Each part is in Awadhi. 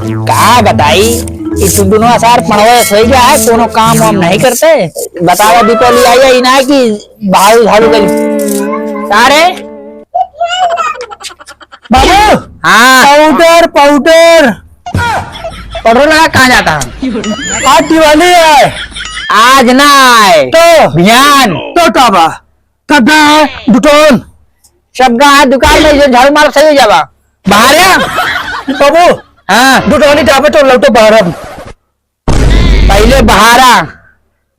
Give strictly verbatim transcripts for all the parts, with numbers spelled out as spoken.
का बताई, ई तो दुनो असार पढ़वे सोई गया है, कोनो काम वाम नहीं करते। बतावा दीपावली आई है, ई ना कि भाऊ झाड़ू कर। का रे? बाबू, हाँ। पाउडर, पाउडर। पाउडर लगा, कहाँ जाता है? आज दिवाली है। आज ना आए। तो? बिहान। तो का बा? कब गा है? दुकान। सब गा है, दुकान में जो झाड़ू मार सही हो जावा। बाहर आ। बाबू। हाँ। दुकानी जाबे तो लौटो बाहर अब। पहले बहारा।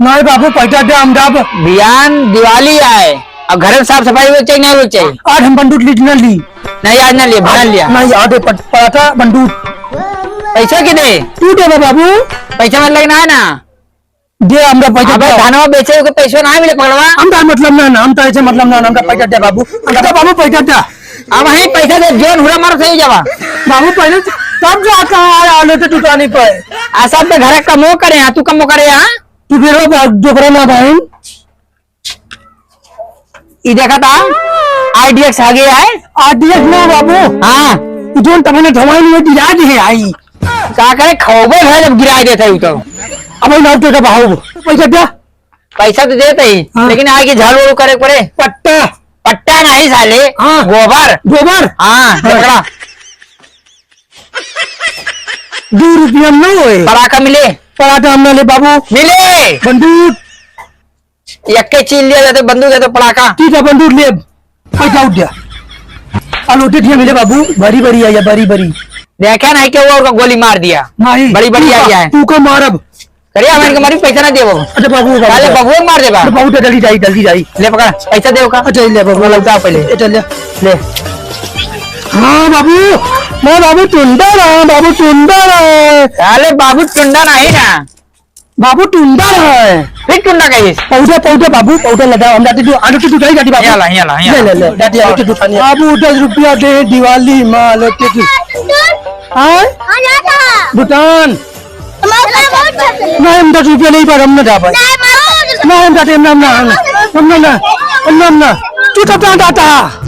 नहीं बाबू, पैसा दे, हम जाब। बिहान दिवाली आए, अब घर में साफ सफाई हो चाहिए, नहीं हो चाहिए? आज हम बंदूक ली, ना ली। नहीं, आज ना लिए, बिहान लिया। नहीं, आज पट-, पड़ा था बंदूक। पैसा के दे? तू दे बे बाबू। पैसा मत लगना है ना। दे, हमरा पैसा अबे दे। धनवा बेचे के पैसा ना मिले पकड़वा। हम तो मतलब ना, ना, हम तो ऐसे मतलब ना, ना, हमरा पैसा दे बाबू। हमरा तो बाबू पैसा दे। अब वहीं पैसा दे, जोन हुरा मारो सही जावा। बाबू, पहले तब जाता है आलू के दुकानी पर। आ, सब तो घर कमो करे, हाँ, तू कमो करे, हाँ? तू फिर वो बा-, डोकरा ना बहन। ई देखा था, आरडीएक्स आ गया है। आरडीएक्स ना बाबू। हाँ। ई जोन तमने धमाई में गिरा दे है आई। का करे, खौबे है जब गिरा देता है उ तो। अब ना तो बाबू, पैसा दे। पैसा तो देते ही, हाँ। लेकिन आगे झाड़ू वाड़ू करे पड़े। पट्टा। पट्टा नहीं साले, हाँ। गोबर। गोबर? हाँ, हाँ। पकड़ा। दो रुपया में ना होए। पड़ाका मिले? पड़ाका हम ना ले बाबू। मिले? बंदूक। यक्के चीज लिया जाते, बंदूक है तो पड़ाका। ठीक है, बंदूक ले। पैसा उठ गया। अलोटे दिया मिले बाबू, बड़ी बड़ी आई है, बड़ी बड़ी। देखा नहीं क्या हुआ, उनका गोली मार दिया। नहीं, बड़ी बड़ी तू आई का, है। तू का मारब? अरे, हम इनके मारी पैसा ना देबो। अच्छा बाबू, बाबू, साले बाबू। बबुआ मार देबा। अच्छा बाबू, जल्दी जाई, जल्दी जाई। ले पकड़, पैसा देबो का? अच्छा, ले बाबू। लौटा पहले। ए, चल ले। ले। हाँ बाबू, मैं बाबू टुंडा रहा, बाबू टुंडा रहा। साले बाबू टुंडा नहीं ना। बाबू टुंडा रहा। फिर टुंडा कहिस? पाउडर, पाउडर बाबू, पाउडर लगाओ। हम जाते जो आलू की दुकान जाती बाबू। यहाँ ला, यहाँ ला, यहाँ ले, ला। ले, ले, जाती आलू की दुकान। बाबू दस रुपया दे, दिवाली माँ आलू की दु-, हाँ? भूटान। नहीं, हम दस रुपया नहीं पर हम ना जा पाए। नहीं, हम जाते, हम ना, हम ना, हम ना, हम ना, हम ना। तू तो जान जाता।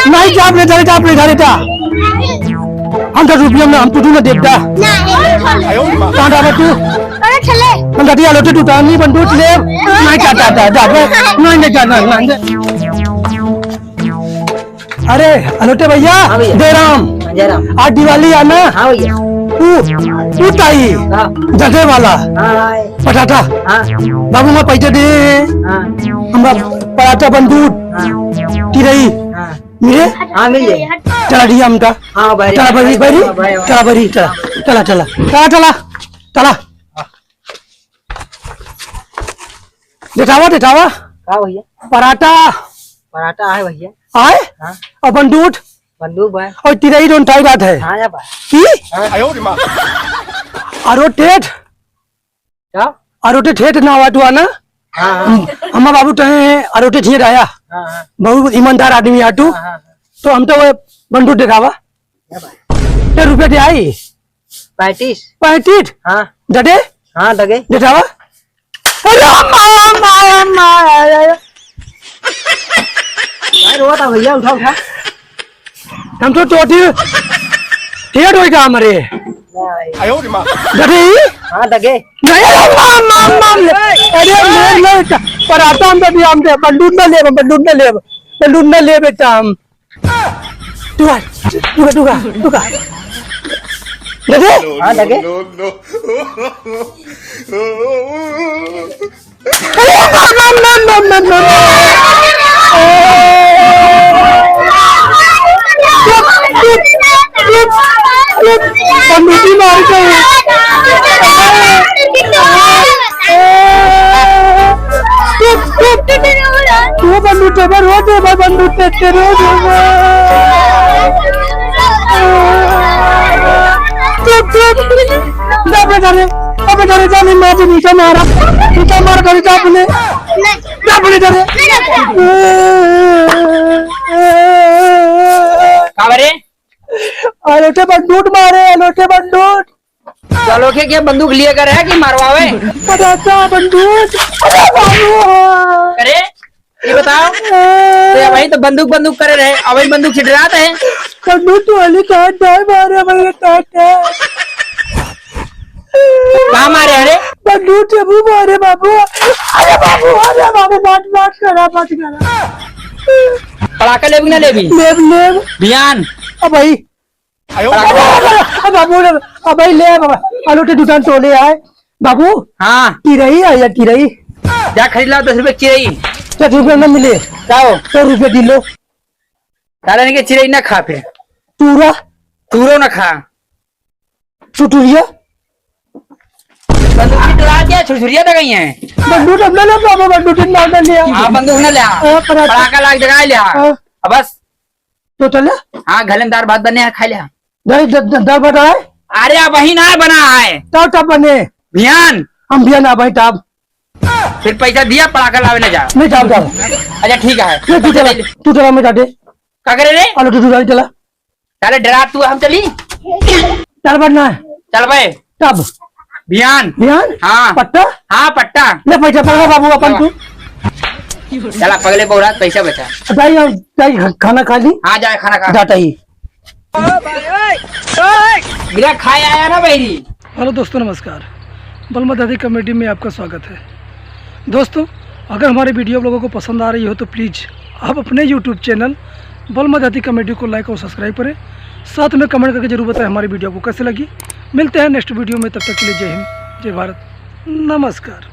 नहीं जा अपने घरे, जा अपने घरे जा। हम दस रुपया में हम तुझू ना देता। कहाँ जा तू? हम जाती आलू की दुकान नहीं बंदूक ले। नहीं जाता, जा, जा, नहीं, नहीं जाना, नहीं। अरे, अलोटे भैया, हाँ भैया। जयराम। हाँ, जयराम। आज दिवाली आना। हाँ भैया। तू, तू ताई। हाँ। जगे वाला। हाँ, हाँ। पटाटा। हाँ। बाबू, मैं पैसे दे। हाँ। हमरा पटाटा बंदूक। हाँ। की रही? हाँ। मिले? हाँ, मिले। चला दिया हमका। हाँ, भाई। चला, भाई, भाई। हाँ, भाई, हाँ। चला, भाई, चला। चला, चला। चला, चला। चला। देखावा, देखावा। का भैया? पराठा। पराठा आहे भैया। आए? हाँ। और बंदूक? बंदूक बा। और तिरई दोन ठाई बात है। हाँ, या बा। की? हाँ। अरो ठेठ? का? अरो ठेठ ना हुआ तू आना? हाँ, हाँ। हम, हमार बाबू तहे हैं, अरो ठेठ ये रहा। हाँ, हाँ। बहुत ईमानदार आदमी आ तू। हाँ, हाँ, हाँ। तो हम तो वो बंदूक देखावा। या बा। कितने रुपये दे आई? पैंतीस। पैंतीस? हाँ। डटे? हाँ, डगे। देखावा। अरे माँ, माँ, माँ, अरे। भाई, रोता भैया, उठा, उठा। हम तो चोटी, ठेठ होई का हमरे? नहीं। आयो रे माँ। डटे ही? हाँ, डगे। नहीं, अरे माँ, माँ, माँ, ले। अरे, ले, ले, बेटा। पर आता हम तो भी हम दे, बंदूक ना ले, बंदूक ना ले, बंदूक ना ले, बेटा, हम। टुका, टुका, टुका, टुका। लगे? हाँ, लगे। अरे, ना, ना, ना। चुप, चुप, चुप, चुप। बंदूकी मार के। चुप, चुप। तू बंदूक दे, रो दे, भाई, बंदूक दे, दे, रो दे, भाई। चुप, चुप। जा बेटा रे, जा बेटा रे, जा, नहीं मार दे, नीचे मारा। नीचे मार कर जा अपने। जा अपने जा रे। का बरे? अलोटे बंदूक मारे, अलोटे बंदूक। चलो के क्या बंदूक लिए कर है कि मरवावे? पटाखा बंदूक। अरे बाबू। अरे, ये बताओ, तो अबहीं तो बंदूक, बंदूक करे रहे, अबहीं बंदूक से डरात है। बंदूक तो वाली काट है, मारे, मारे, काट है। कहाँ मारे, अरे? बंदूक से मुँह मारे, बाबू। अरे बाबू, अरे बाबू, मत, मत करा, मत करा। पड़ाका लेबी ना लेबी? लेब, लेब। बिहान। अबहीं। अरे बाबू रे, अबहीं ले बाबा, अलोटे दुकान तो ले आए। बाबू, हाँ। चिरई है या चिरई? जा खरीद लाओ दस रुपये की चिरई। दस रुपये में मिले। जाओ। सौ रुपये किलो। साला इनके चिरई ना खा फिर। तूरा? तूरो ना खा। छुटुरिया? बंदूक की डरा दिया, छुरछुरिया तो गई है। बंदूक हम ना ले बाबा, बंदूक ना ले लिया। हाँ, बंदूक ना ले। हाँ, पड़ा-, पड़ाका लाग जगह ले। हाँ। अब बस। तो चले? हाँ, घले में दाल भात बने हैं, खा ले। दाल, द-, द-, दाल भात है? अरे, अबहीं ना बना है। तब, तब बने। बिहान। हम बिहान ना भाई, तब। फिर पैसा दिया, पड़ाका लावे ना जा। नहीं, तब, तब। अच्छा, ठीक है। नहीं, तू चला, तू चला, मैं जाते। का करे रे? आलो, तू, तू गाड़ी चला। साले डरा तू, हम चली? चल बट ना। चल बे। तब। बिहान। बिहान? हाँ। पट्टा? हाँ, पट्टा। ले पैसा पकड़ा बाबू अपन तू। चला पगले बहुरात पैसा बचा। जाई, जाई खाना खा ली। हाँ, जाए खाना खा। जाता ही। मेरा खाए आया ना बहिरी। हेलो दोस्तों, नमस्कार। बलमा दादी कॉमेडी में आपका स्वागत है। दोस्तों, अगर हमारी वीडियो आप लोगों को पसंद आ रही हो तो प्लीज आप अपने यूट्यूब चैनल बलमा दादी कॉमेडी को लाइक और सब्सक्राइब करें। साथ में कमेंट करके जरूर बताएं हमारी वीडियो आपको कैसे लगी। मिलते हैं नेक्स्ट वीडियो में, तब तक के लिए जय हिंद, जय भारत, नमस्कार।